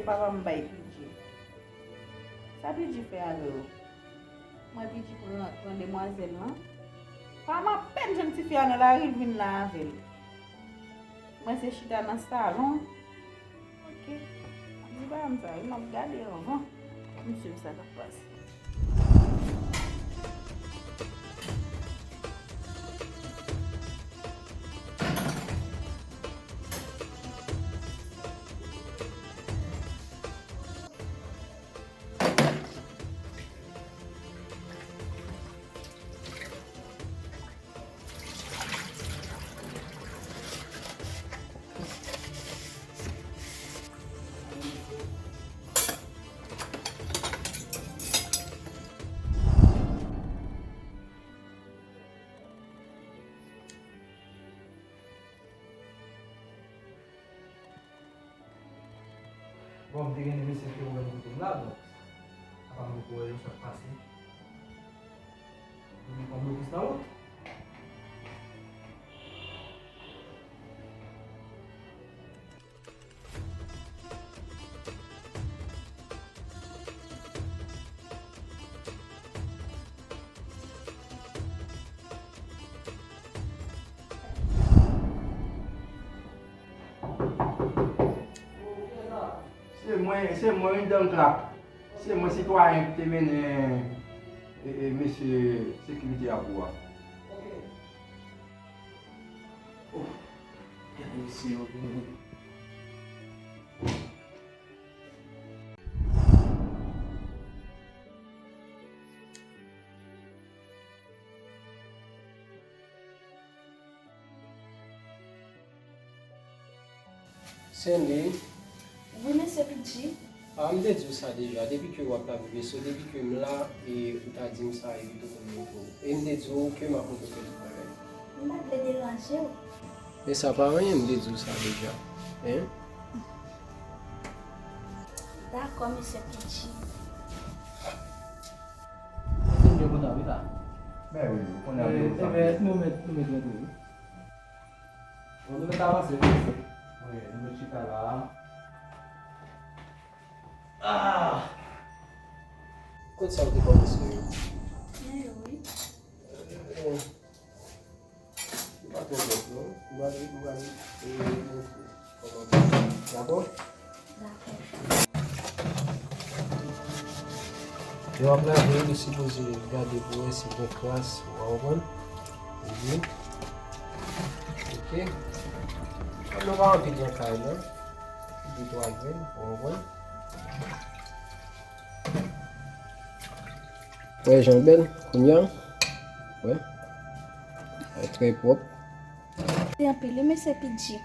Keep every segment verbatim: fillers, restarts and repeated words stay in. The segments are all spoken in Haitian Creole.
Papa m bay Pidji. Sa Pidji fè avè w? Mwen Pidji pran, pran demwazèl lan. Pa m apèn jwenn tifi a nan lari, l vin la avè l. Mwen se chita nan salon. Ok. Di bagay sa yo, m ap gade anvan. M swiv sa k ap pase. Bon, m te gen de mesye ki te wè m kote m la, donk, apa m poko wè yo sa k pase. Yo gen yon blokis nan wout. Se mwen, se mwen, wi, Don Clark. Se mwen, sitwayen ki te mennen, e, e, mesye sekirite a pou ou a. Oh, gade mesye yo vini. Sandy. Wi, mesye Pidji. Ah, m te di w sa deja, depi ke w ap lavi veso, depi ke m la, e ou ta di m sa, epi tou konn moto. E m te di w ke m ap moto fè tout bagay. M pa t vle deranje w. Men sa pa anyen, m te di w sa deja. Hein? Dakò, mesye Pidji. Mesye m byen kontan, wi, la. Ben wi, ou konnen. Eh, eh, ben, nou mèt, nou mèt rantre, wi. Bon, nou mèt avanse, wi. Wi, nou mèt chita la. Ah! Kot sa w te kòmanse yo? Men yo, wi. Eh, eh. Li pa twò dwòt non. M pral, m pral, e, montre kòman pou fè. Dakò? Dakò. Lè w ap lave, ou sipoze gade pou wè si gen kras, ou konprann? Epi, ok. Kòm nou pa anpil nan kay lan, de twa grenn, ou konprann? Wè jan l bèl, kounye a. Wè. Trè pwòp. Mèsi anpil, wi, mesye Pidji.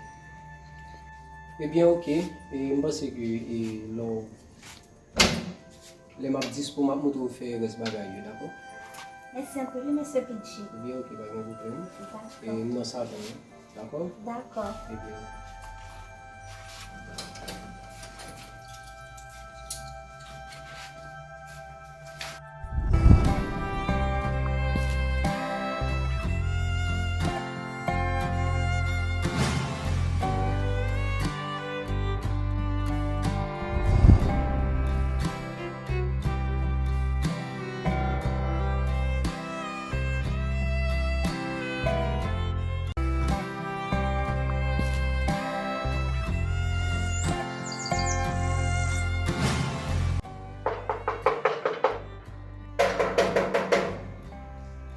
Ebyen, ok. E, m panse ke, e, lè w, lè m ap dispo, m ap montre w fè rès bagay yo, dakò? Mèsi anpil, wi, mesye Pidji. Ebyen, ok, pa gen pwoblèm. Dakò. E, m nan salon an. Dakò? Dakò. Ebyen.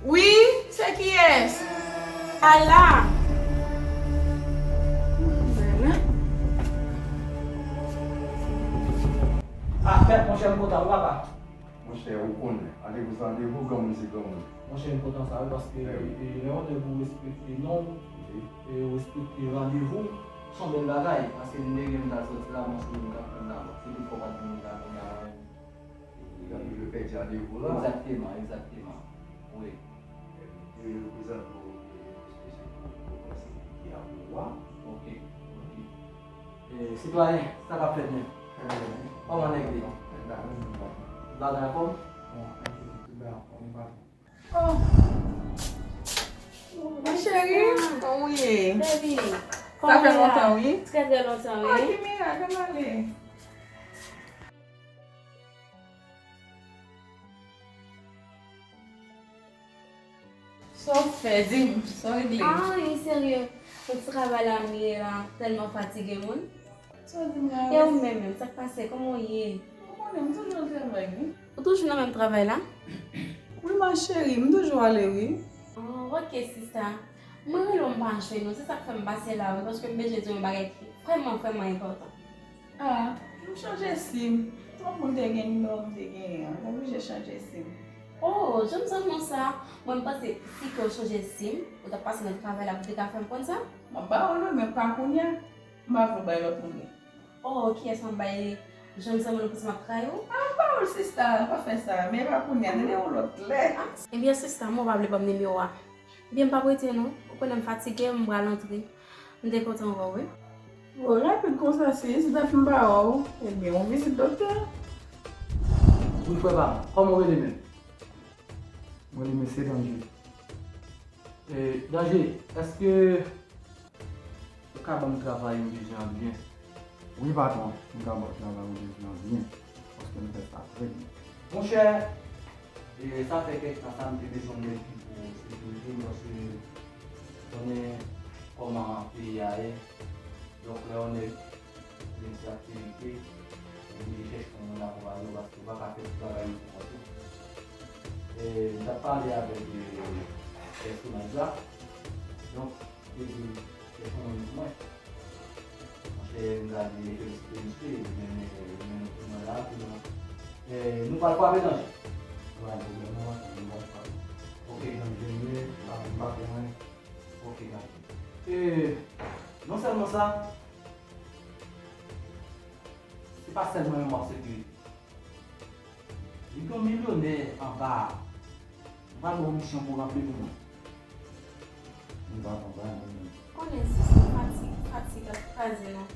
Wi, se kiyès? Ala! Ah, mèt, monchè, m kontan, wi, papa. Monchè, ou konnen, randevou se randevou, granmoun se granmoun. Monchè, m kontan sa, wi, paske, e, lè yon nèg ou respekte non w, e ou respekte randevou, se yon bèl bagay, paske m te gen m t al sòti la, m sonje m t ap pran la, se tout fwa w pa t vin la, kounye a la menm. Gade, yo pèdi randevou la. Egzakteman, egzakteman. Wi. Yo reprezante w, e, mesye, se pou, pou kòmanse ki a pou wa. Ok, ok. E, sitwayen, sa k ap fèt menm? Kòman nèg li? Bagay anfòm? Bon, tout bagay anfòm, e pa. Oh. Mon cheri, kòman w ye? Baby, sa fè lontan, wi. Trè, trè lontan, wi. Oh, ki mirak, kòman ale? Sa w fè, di m, sa w regle? Ah, li serye. Nan ti travay la m ye la, tèlman fatige moun. Sa w di m la? E ou menm, menm, sa k pase? Kòman w ye? Ou konnen, m toujou nan travay, wi. Ou toujou nan menm travay la? Wi, ma chérie, m toujou ale, wi. Oh, ok, sista. Mwen rele w, m pa jwenn ou. Se sa k fè m pase la, wi, paske m bezwen di w yon bagay ki vrèman, vrèman enpòtan. Ah, m chanje sim. Twòp moun te gen nimewo m te genyen an. M oblije chanje sim. Oh, jan m santi w sa, mwen m panse si ke w chanje sim, ou t ap pase nan travay la pou w te ka fè m konn sa. M ap ba w l wi, men pa kounye a. M pa vle w bay lòt moun li. Oh, kiyès m ap bay li? Jan m santi w pou se m ap trayi w? Ah, m ba w l sista, pa fè sa. Men pa kounye a, tande yon lòt lè. Ebyen sista, mwen w pa vle ban m nimewo a. Ebyen m p ap rete non. Ou konnen m fatige, m pral antre. M te kontan wè w wi. Bon, rapid konsa si, si dat m pa wè w, ebyen, yon vizit doktè. Wi, frè pa m, kòman w rele menm? Mwen rele mesye Danje. E, Danje, èske ou ka ban m travay m bezwen an byen? Wi, patwon, m ka ba w travay ou bezwen an byen, paske m fè sa trè byen. Monchè, e, sa fè kèk tan sa m te bezwen yon nèg ki pou sekirite m, paske konnen kòman peyi a ye. Donk, lè yon nèg gen ti aktivite, ou oblije chèche yon moun akonpaye w, paske ou pa ka fè tout bagay ou pou kont ou. E, m t ap pale avèk, e, pèsonaj la. Donk, li te di, chèche yon moun pou mwen. Monchè, m ta di felisite misye, li mennen, li mennen pou mwen la, pou mwen. E, nou pral frape Danje. Pa gen pwoblèm non, nou pral frape. Ok, Danje, m pa, m pa fè anyen. Ok, Danje. E, non sèlman sa, se pa sèlman yon mòso ki Li gen yon milyonè anba a. M pral ba w misyon pou w ranpli pou mwen. M pa konprann ou menm. Konnen si se fatig, fatig ap kraze nou.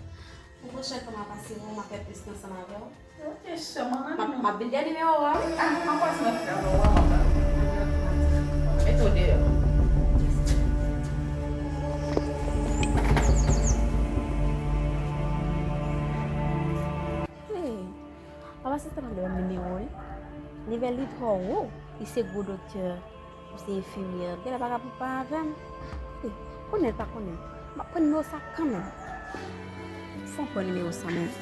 Pou pwochèn fwa m ap pase, m ap fè plis ansanm avè w. Ok, sè m an. M ap, m ap vin dèyè nimewo a wi. Ah, m ap pase nan fè avè w, m ap. Mete w deyò. Hey. Papa Sista pa vle ban m nimewo l. Nivèl li twò wo. Li se gwo doktè, ou se enfimyè. Genlè pa ka pou pa avè m. Konnen l pa konnen. M ap pran nimewo sa kanmenm. Fò m pran nimewo sa menm.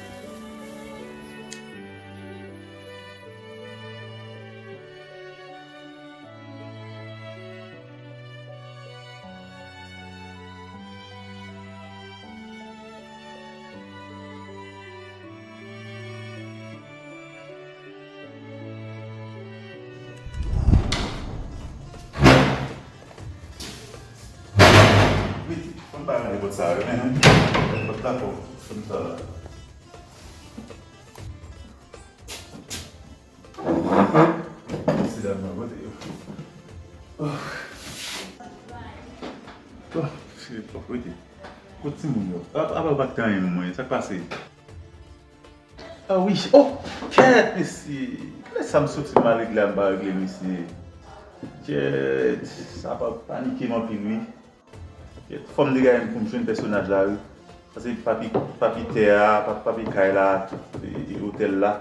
Wi, fò m pa rale pòt sa a, wi, men, men, pòt la fò, fò m sa la. Mesye dam nan, kote yo? Oh. Oh, Filip, oh, kote? Kot timoun yo? Apa, apa w pa t ka renmen mwen? Sa k pase? Ah wi, oh, kèt, mesye. Kilè sa m soti m al regle a, m pa regle misye? Kèt, sa pa panike m anpil, wi. Fò m degaje m pou m jwenn pèsonaj la, wi. Paske papi, papi tè a, pa-, papi kay la, tout, e, e, otèl la.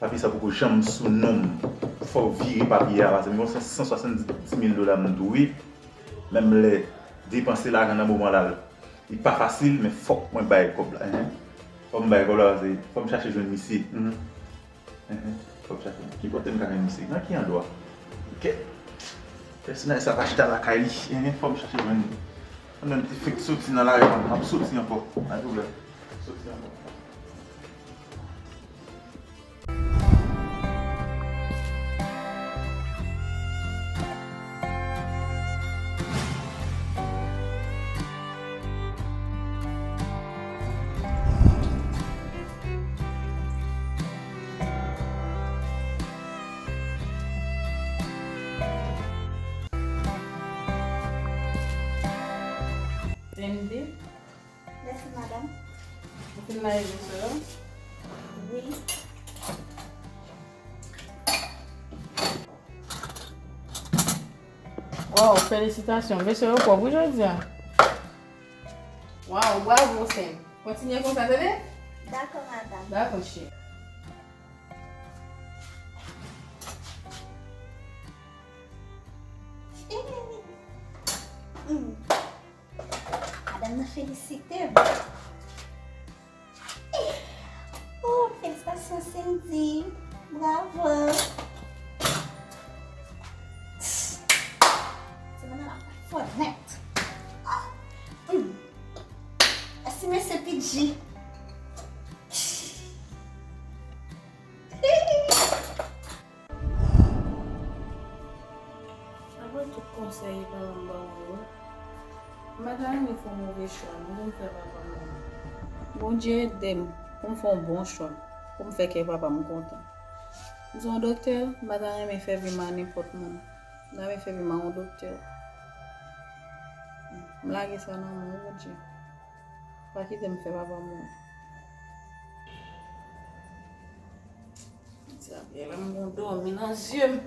Papi sa poko janm sou non m. Fò w vire papye a, paske m gen san, san swasanndis mil dola m dwe. Menm lè depanse lajan nan moman la, li pa fasil, men fòk mwen bay kòb la, hein. Fò m bay kòb la, paske fò m chache jwenn misye. Mhm. Enhen, fò m chache. Ki kote m ka jwenn misye? Nan ki andwa? Kèt. Pèsonaj sa pa chita lakay li. Enhen, fò m chache jwenn li. Pandan m te fenk soti nan lari a, m ap soti ankò. Pa gen pwoblèm. Soti ankò. Mèsi, madanm. Ou fin lave vèso yo? Wi. Waw, felisitasyon. Vèso yo pwòp wi jodi a. Waw, bravo, sè m. Kontinye konsa, tande? Dakò, madanm. Dakò, cheri. Hmm. Madanm nan felisite m. Oh, felisitasyon, Cindy. Bravo. Ti madanm ap fò nèt. Hmm. Mèsi, mesye P G. Apre tout konsèy papa m ban mwen yo, m pa ta renmen fè yon move chwa non pou m fè papa m mouri. Bondye ede m pou m fè yon bon chwa, pou m fè kè papa m kontan. M se yon doktè, m pa ta renmen fè vi m a nenpòt moun. M ta renmen fè vi m a yon doktè. M lage sa nan men w, Bondye. Pa kite m fè papa m mouri. Sa byen la, m gon dòmi nan zye m.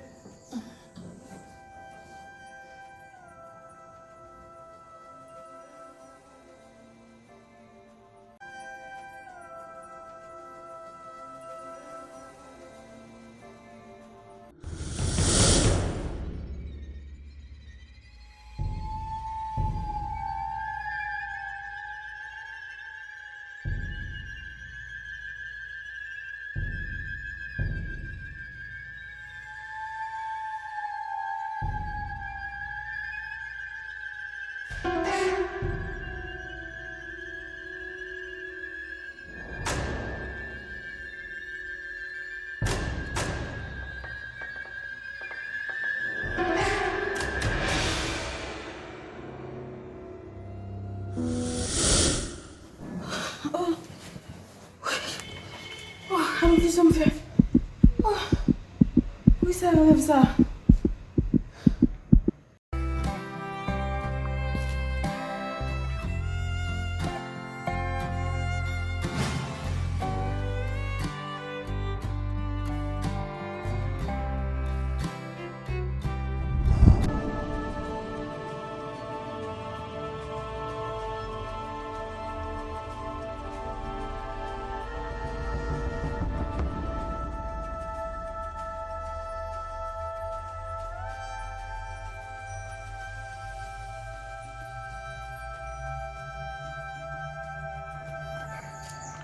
Oh. Oh, ann di sa m fè. Oh. Wi, sa rèv sa.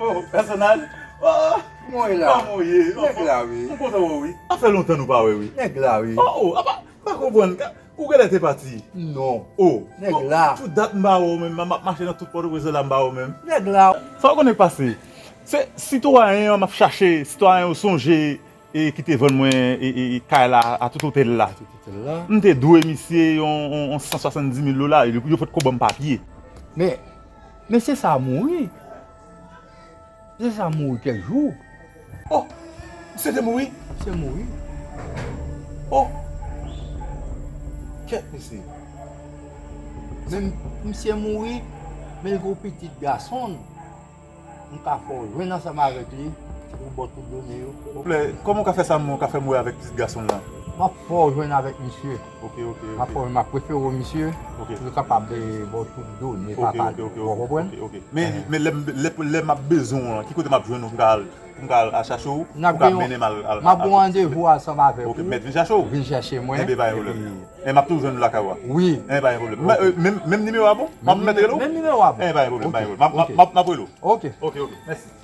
Oh, pèsonaj. Oh, kòman w ye? Kòman w ye? Nèg la, wi. M kontan wè w, wi. Sa fè lontan nou pa wè, wi. Nèg la, wi. Oh, oh, apa, m pa konprann. Ou genlè te pati? Non. Oh, nèg la. Tout dat m pa wè w menm, m ap mache nan tout Pòtoprens la, m pa wè w menm. Nèg la. Sa w konnen k pase? Se sitwayen an m ap chache, sitwayen yo sonje e ki te vann mwen e, e, e kay la a tout otèl la. Tout otèl la. M te dwe misye yon, yon, yon san swasanndis mil dola, yo, yo potko ban m papye. Men, mesye sa a mouri. Mesye sa a mouri kèk jou. Oh! Misye te mouri? Misye mouri. Oh! Kèt mesye. Men misye mouri, men l gen yon pitit gason l. M ka fè w jwenn ansanm avèk li pou w ba w tout done yo. Souple, kòman w ka fè sa, m ka fè m wè avèk pitit gason l lan? M ap fè w jwenn avèk misye. Ok, ok, ok. M ap fè w, m ap refere w misye, ok, pou l kapab, eh, ba w tout done papa l. Ok, ok, ok. Ou konprann? Ok, ok. Men, men lè m, lè, lè m ap bezwen w lan, ki kote m ap jwenn ou pou m ka al, pou m ka al chache w, pou w ka mennen m al, al, m ap gen yon randevou ansanm avèk ou. Ok, mèt vin chache w? Vin chache mwen. Enben, pa gen pwoblèm. Enben, m ap toujou jwenn ou lakay ou a. Wi. Enben, pa gen pwoblèm. Ok. Men, eh, menm, menm nimewo a bon? M ap mèt rele w? Menm nimewo a bon. Enben, pa gen pwoblèm, pa gen pwoblèm. M ap, m ap, m ap, m ap rele w. Ok. Ok, ok. Mèsi.